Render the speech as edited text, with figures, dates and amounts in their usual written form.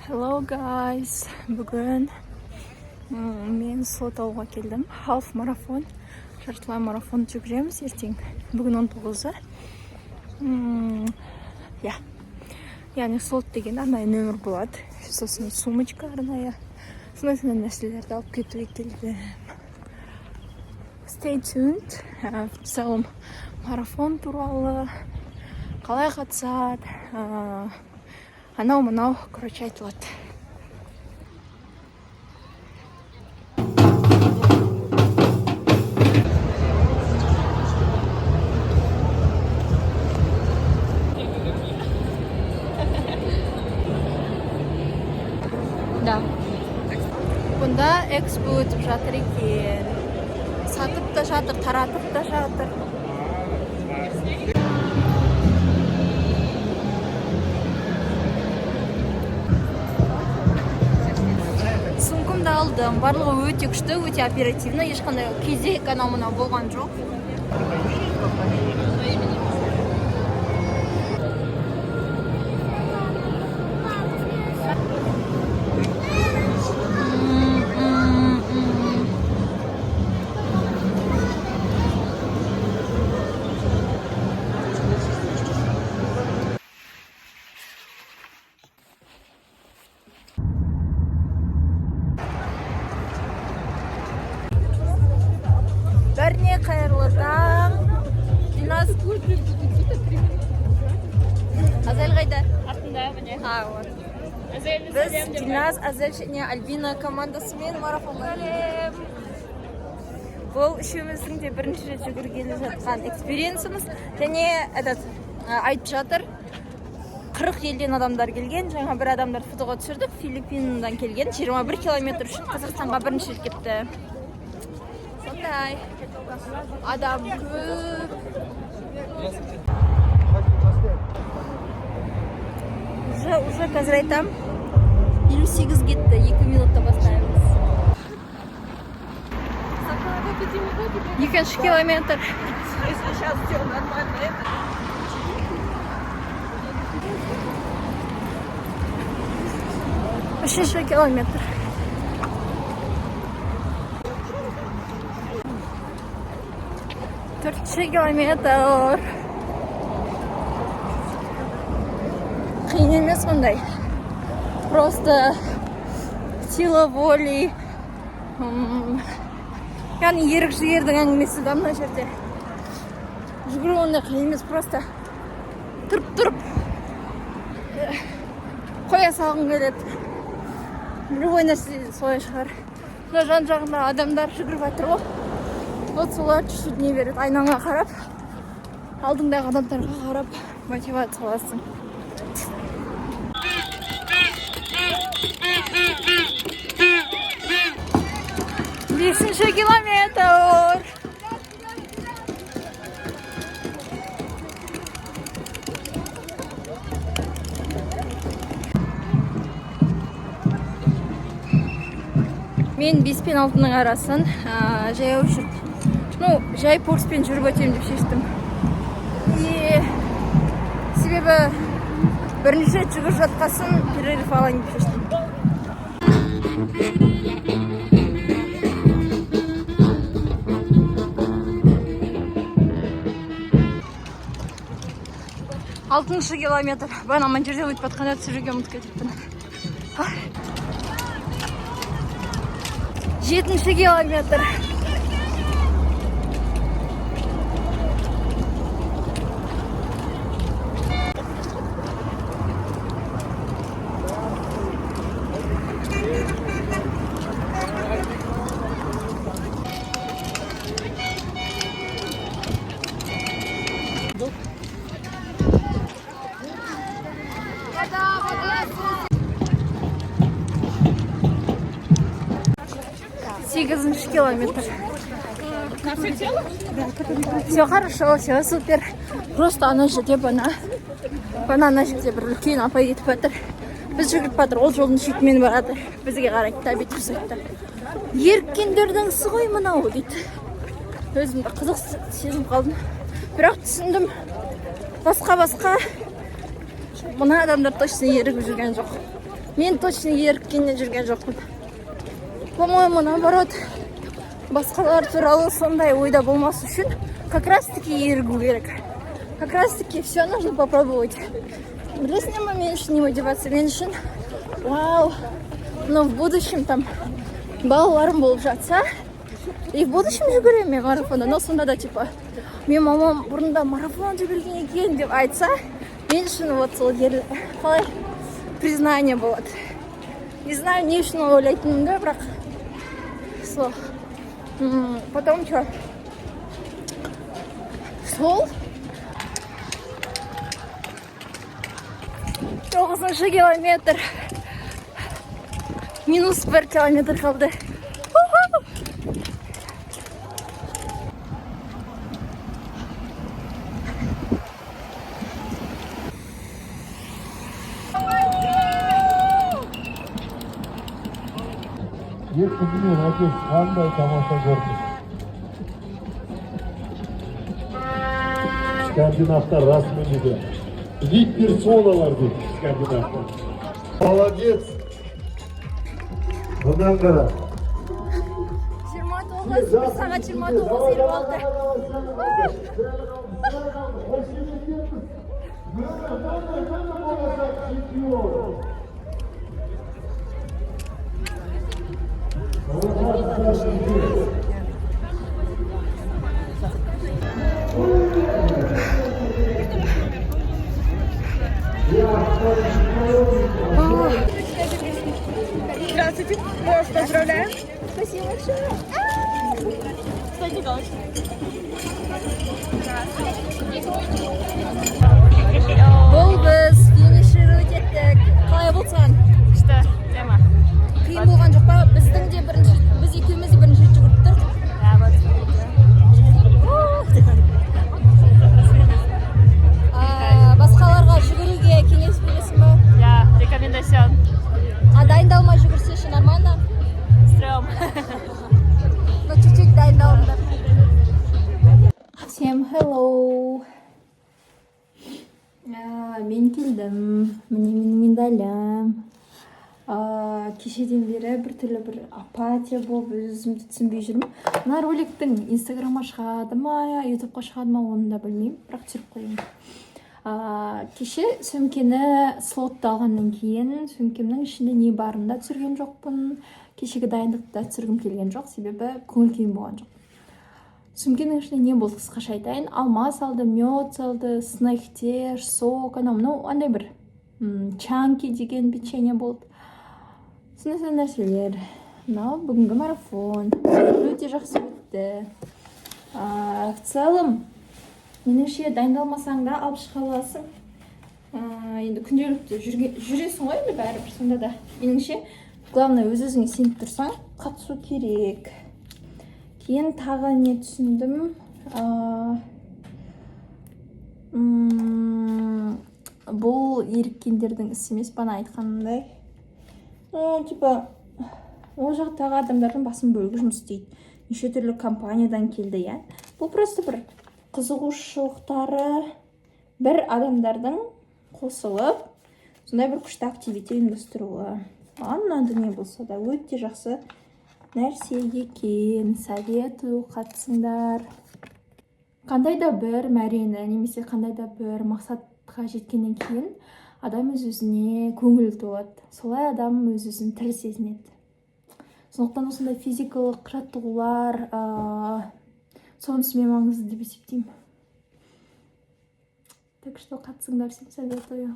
Hello guys. Бүгін мен слот алуға келдім. Half марафон, жартылай марафон жүгіреміз ертең. Бүгін 19-ы. Иә. Яғни слот деген арнайы нөмір болады. Сосын сумочка арнайы. Сондай сондай нәрселерді алып кетуге келдім. Stay tuned. В целом марафон туралы, қалай қатысады, анау мынау, короче, айтылады. Да. Бұнда экспо өтіп жатыр екен. Сатып та жатыр, таратып та жатыр. Сумкамды алдым. Барлығы өте күшті, өте оперативно. Ешқандай кезек анау мынау болған жоқ. Бәріне қайырлы таң. Диназ. Азель қайда? Артында, міне. А, вот. Әзелді Біз сәлем деп. Диназ, Азель және Альбина командасымен марафонға келдік. Бұл үшеуміздің де бірінші рет жүгіргелі жатқан experience-іміз. Және этот, айтып жатыр, 40 елден адамдар келген. Жаңа бір адамдар фотоға түсірдік. Филиппиннан келген 21 километр үшін Қазақстанға бірінші рет келіпті. Сондай. Адам көп. Уже қазір айтам. 58 кетті, 2 минутта бастаймыз. Екінші километр. Если сейчас все нормально, это Үшінші километр. Төртінші километр. Қиын емес ондай. Просто сила воли. Яғни ерік жігердің әңгімесі да мына жерде. Жүгіру ондай қиын емес, просто тұрып тұрып қоя салғың келеді. Любой нәрсе солай шығар. Мына жан жағында адамдар жүгіріп жатыр ғой. Вот солар чуть-чуть не береді. Айнаңа қарап, алдыңдағы адамдарға қарап мотивация аласың. Бесінші километр. Мен 5 пен 6-ның арасын жаяу жүріп, ну, жай пульспен жүріп өтемін деп шештім. И себебі бірінші рет жүгіріп жатқасын перерыв алайын деп шештім. Алтыншы километр. Бағана мына жерден өтіп жатқанда түсіруге ұмытып кетіппін. Жетінші километр. Сегізінші километр. Все хорошо, все супер. Просто ана жерде бана ана жерде бір үлкен апай кетіп жатыр. Біз жүгіріп жатыр, ол жолдың шетімен барады. Бізге қарайды да, бүйтіп жасайды да. Еріккендердің ісі ғой мынау дейді. Өзімді қызық сезініп қалдым. Бірақ түсіндім. Басқа-басқа мына адамдар точно ерігіп жүрген жоқ. Мен точно еріккеннен жүрген жоқпын. По-моему, наоборот, басқалар туралы сондай ойда болмас үшін как раз таки ерігу керек. Как раз таки все нужно попробовать. Білесіңдер ма, мен үшін не мотивация? Мен үшін вау, но в будущем там балаларым болып жатса, и в будущем жүгіремін мен марафонда, но сонда да, типа, мен мамам бұрында марафон жүгірген екен деп айтса, мен үшін вот сол қалай признание болады. Не знаю, не үшін ойлайтынымды, бірақ сол. Потом что, сол 9-километр, минус 1 километр қалды. Уху! Екі қызы мен әкесі қандай тамаша көрініс! Скандинавтар расымен де вип персоналар дейді, скандинавтар. Молодец! Мындан қара. 29, 1 сағат 29:56. Чемпион! Здравствуйте, мы вас поздравляем. Спасибо большое. Стойте, галочку. Бұл біз финишировать еттік. Қалай болды саған? Күшті, тема. Қиын болған жоқ па? Біздің де бірінші, біз екеуміз де бірінші рет жүгіріп тұрдық. Да, вот. Басқаларға жүгіруге кеңес бересің ба? Я рекомендацион. А дайындалмай жүгірсе ше, нормально? Стрём. Но чуть-чуть дайындалыңдар. Всем hello! Мен келдім. Міне, менің медалім. Кешеден бері біртүрлі бір апатия болып, өз өзімді түсінбей жүрмін. Мына роликтің Инстаграмға шығады ма, Ютубқа шығады ма, оны да білмеймін, бірақ түсіріп қояйын. Кеше сөмкені, слотты алғаннан кейін сөмкемнің ішінде не барын да түсірген жоқпын. Кешегі дайындықты да түсіргім келген жоқ, себебі көңіл күйім болған жоқ. Сөмкенің ішінде не болды, қысқаша айтайын: алма салды, мед салды, снектер, сок, анау мынау андай бір чанки деген печенье болды, сондай сондай нәрселер. Мынау бүгінгі марафон өте жақсы өтті. В целом, меніңше, дайындалмасаң да алып шыға аласың. Енді күнделікті жүресің ғой енді бәрібір. Сонда да, меніңше, главное, өз өзіңе сеніп тұрсаң, қатысу керек. Кейін тағы не түсіндім? Бұл еріккендердің ісі емес, бағана айтқанымдай. Ну, типа, ол жақтағы адамдардың басым бөлігі жұмыс істейді, неше түрлі компаниядан келді, иә. Бұл просто бір қызығушылықтары бір адамдардың қосылып, сондай бір күшті активити ұйымдастыруы. Маған ұнады. Не болса да, өте жақсы нәрсе екен. Советую, қатысыңдар. Қандай да бір мәрені немесе қандай да бір мақсатқа жеткеннен кейін адам өз өзіне көңілі толады, солай адам өз өзін тірі сезінеді. Сондықтан осындай физикалық жаттығулар сонысымен маңызды деп есептеймін. Так что қатысыңдар, всем советую.